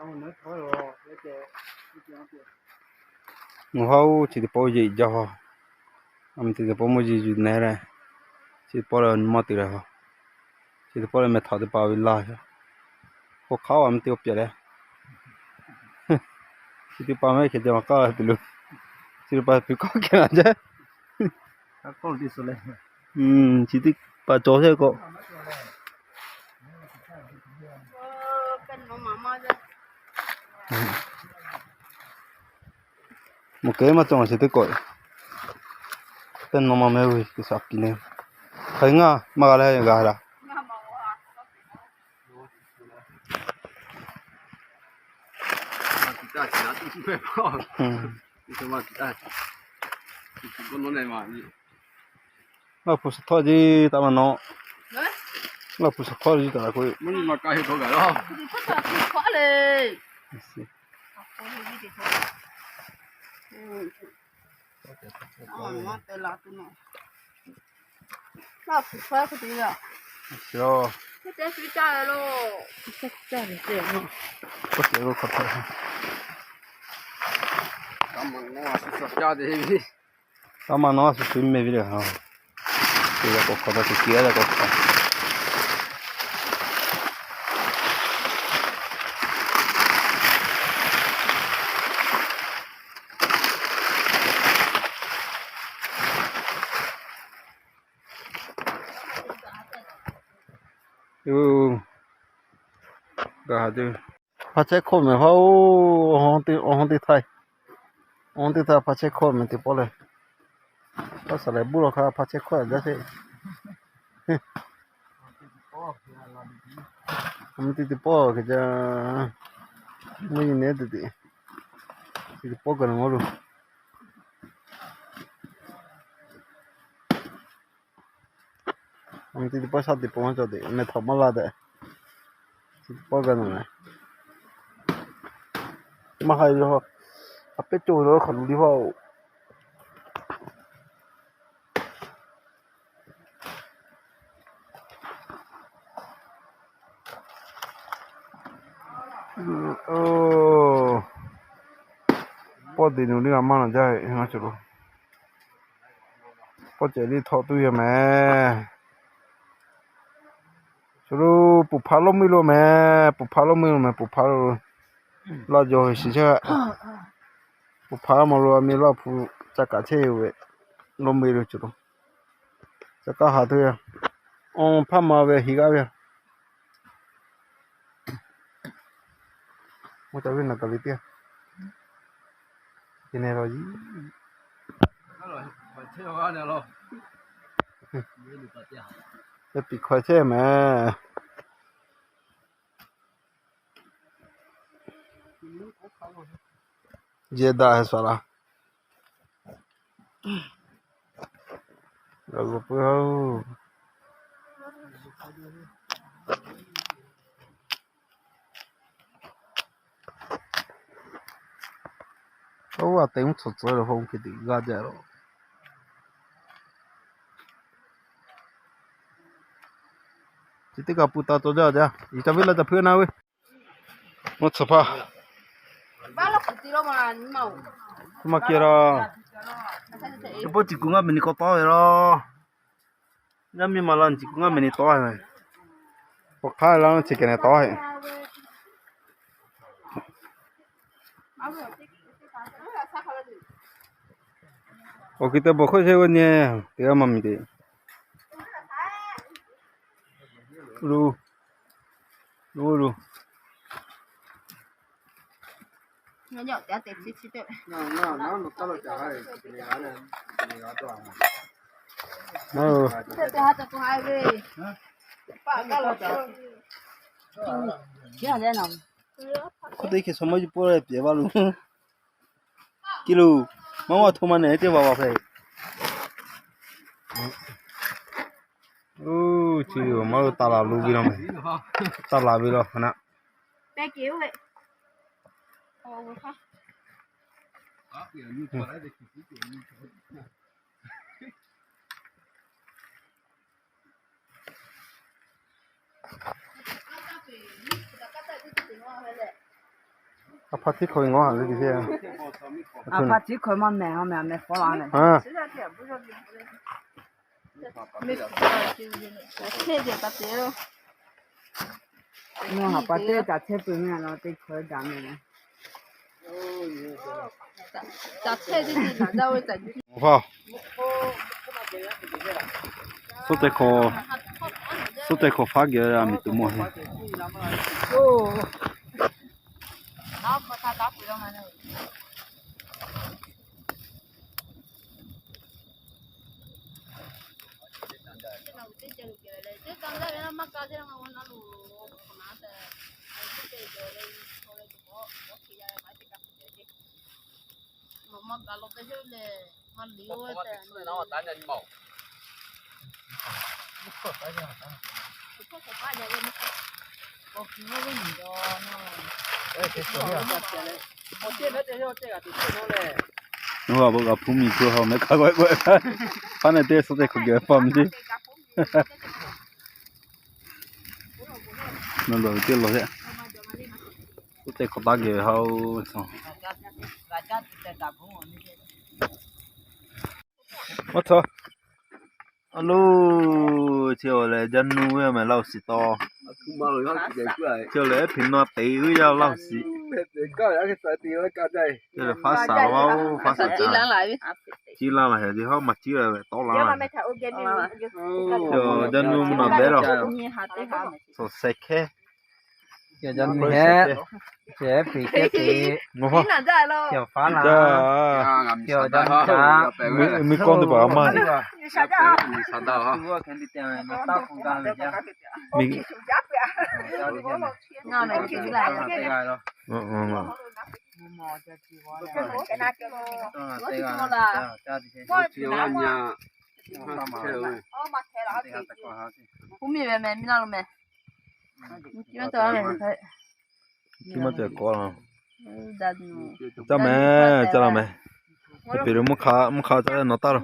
Ngaˬ hui oˇ chi teˇ pawˆ oˇ yeˬ jaˇ ha. A meh teˇ pawˆ mawˇ jeˬ yuˬ neh leh, chi teˇ pawˆ lehˬ nyi ma te leh ha. Chi teˇ pawˆ lehˬ meh htaꞈ teˇ pa ve laˇ. Hk'aw hk'aˉ a meh teˇ pawˆ pehꞈ leh, chi teˇ pa meh hk'e jaˇ ma k'aˇ tuˬ lo, chi teˇ pa tuˬ k'aˇ kehˬ la jaˇ. Chi teˇ pa cawˬ chehˇ k'o, mawˬ kehˬ maˇ cawˬ chi teˇ k'o, teˇ naw ma meh ve teˇ shaˍ piˍ le. Hk'aˬ ngaˇ maˇ g'a leh g'a laˇ. Laˇ hpu suhˍ htawˇ jiˇ taˇ maˇ nawˬ. Laˇ hpu suhˍ htawˇ jiˇ taˇ la k'o, taˇ maˇ nawˬ a shu shu meh ve le ha. Te yaꞈ k'awꞈ hk'awꞈ taˇ te kiˬ a yaꞈ k'awꞈ hk'awꞈ. Yoˬ, gaˬ ha te. Hpa chehˇ hkawˇ meh haˉ oˬ, awˬ hawˉ teˇ htaˇ, awˬ hawˉ teˇ htaˇ hpa chehˇ hkawˇ meh teˇ pawˆ lehˬ, taˇ saˍ lehˬ buˇ law hk'a hpa chehˇ hkawˇ jaˇ sheˍ. Meh teˇ teˇ pawˆ hk'e jaˇ, mvuhˇ nyi nehˉ teꞈ teꞈ, teˇ teˇ pawˆ gaˬ nawˬ maˇ loˬ. Awˬ meh teˇ teˇ pawˆ shaˉ teˇ pawˆ maˇ cawˬ teꞈ, meh htaꞈ maˇ la tehꞈ, teˇ teˇ pawˆ gaˬ nawˬ meh. Maˇ ha ve, a pehˉ cawˬ ve la hk'aˬ lu liˇ vaˇ oˬ. Pawˆ deꞈ nuˬ liˇ g'a maˇ na jaˇ ve, ngaˬ cawˬ lo pawˆ cehˬ liˇ htawˆ tuˬ yoˬ meh. Cawˬ lo, puˍ hpaˍ lawˇ meuˇ lo meh, puˍ hpaˍ lawˇ meuˇ lo meh, puˍ hpaˍ lo, laˇ jaw shiˍ chehˇ. Puˍ hpaˍ maˇ lo a mi Laˇ hpu ca kaꞈ chehˇ ve, lawˇ meuˇ lo cawˬ lo. Ca kaˇ haˍ tuˬ yoˬ. Awˬ hpaˇ ma ve hiˍ g'aˇ ve yoˬ. Maˇ ca ve naˬ kaˬ ve teˇ, te neh la yiˉ. Teˇ piˍ hkaweh chehˇ meh. Yehˬ daꞈ he sha laˇ. G'a zuhꞈ puiˉ oˬ. Oˇ a te mvuhˇ tsuhꞈ tcuhˍ lo hk'aw mvuhˇ hk'e teꞈ g'a jaˇ lo. Chi teˇ kaꞈ pu ta taw jaˇ jaˇ. Iˉ ca ve la ca hpeuꞈ na ve. Mvuhˇ tsuhꞈ hpaˇ, maˇ kehˬ la. Chi bawˆ ciˬ kuˬ ngaˇ mehˍ ni k'awꞈ tawˉ ve la. Yaˇ miˇ ma la ciˬ kuˬ ngaˇ mehˍ ni tawˉ ve. K'awꞈ hk'aˇ la chi kehˬ neh tawˉ ve. Awˬ ki te bawˬ hk'oˆ chehˇ ve nyi, teˇ g'aˇ maˇ miˬ te. Lu, lu, lu. Hk'oˆ teˇ hkeh shaw maˇ yuˬ pawˆ leh pehꞈ vaˇ lo. Kiˇ lo, maˇ maˇ hto ma nehˬ teˇ va va hpehꞈ. Oˇ, chi maˇ lo taˇ laˬ lo ve law meh. Taˇ laˬ ve law hk'aˬ na. A hpa tiˉ hk'aw ve ngawˉ haꞈ ve teˇ hk'e. A hpa tiˉ hk'aw ve maˇ mehˬ, a mehˬ a mehˬ fawˉ la mehˬ. Nawˬ haꞈ pa teˇ ca chehˇ peuˬ mehˬ, a teˇ hk'aw ve daꞈ mehˬ. Suhˉ teˇ hk'awꞈ, suhˉ teˇ hk'awꞈ faˉ geh a miˬ tuˬ mawˬ heˆ. Nyi a beuꞈ g'a hpuˇ miˬ tuˬ ha mehˆ hk'a g'awˆ g'awˆ, hpaˇ neˇ teˇ suhˉ teˇ hk'awꞈ geh faˇ miˬ teˇ. Nawˬ lawˬ ve teˇ lawˬ hehˆ. Suhˉ teˇ hk'awꞈ taˇ geh ve ha-oˬ. Maˇ htaˇ, a loˬ, chi awˬ lehˬ jaˇ nuˇ ve mehˬ Laˇ huˍ shiˍ taw. Chi awˬ lehˬ ehˉ hpeꞈ naw teꞈ ve yaˇ Laˇ huˍ shiˍ. Chi lehˬ faˉ saˍ laˇ-oˬ, faˉ saˍ caˇ. Ciˇ laˇ laˇ hehꞈ te hawˉ maˬ ciˇ la ve tawˆ la. Jaˇ nuˇ mvuhˇ naw behˉ laˇ. Suhˍ sheh hkehˉ. Chi awˬ jaˇ nuˇ hehˉ. Chi ehˉ hpeꞈ hkehˉ te. Ngaˬ hpawˇ. Chi awˬ faˉ la. Miˬ kawˇ teˇ hpaˍ maˇ. Miˬ ve mehˬ miˬ laˇ lo mehˬ. Kiˇ maˇ cawˬ kawˆ la. Caˇ mehˬ, caˇ la mehˬ. Teˇ hpeꞈ lo mvuhˇ hk'a, mvuhˇ hk'a caˇ ve nawˬ taˇ lo.